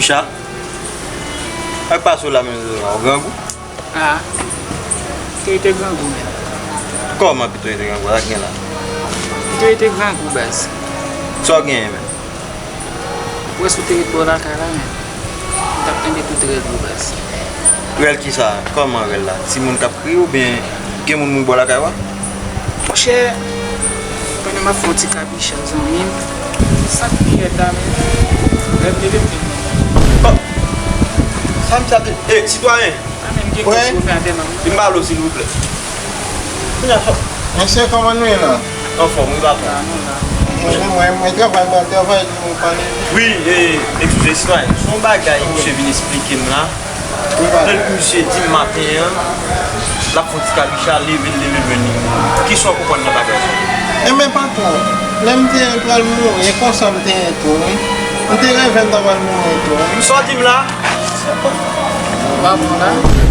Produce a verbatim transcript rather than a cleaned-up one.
Cha, ak pa sou la menm, ou grangou? Ah, pito rete grangou menm. Kòman pito rete grangou? Sa k gen la? Pito rete grangou, baz. Sa w genyen menm? Ou wè si w te ret bò lakay la menm, ou t ap tande tout rèl yo, baz. Rèl kisa? Kòman rèl la? Timoun k ap kriye oubyen gen moun mouri bò lakay ou a? Monchè, pandan m ap fè yon ti kabicha, zanmi m, sa k pi rèd la menm, rèv leve m vin menm. Oh! Sa misye ap di? E, sitwayen! Sa menm gen kòb yo fè atè nan men. Vin pale w, silvouplè. Mesye, kòman nou ye la? Anfòm, wi, patwon. Mwen, mwen, mwen travay, mwen travay, nou pale. Wi, e, eskize, sitwayen. Se yon bagay misye vin esplike m la. Lè misye di m maten an, l ap fè yon ti kabicha, leve l, leve l vini. Kisa w konprann nan bagay sa? Enben, patwon, lè m te pral mouri, e konsa m te ye tou, wi. M te reve m ta pral mouri tou, wi. Sa w di m la? Patwon la?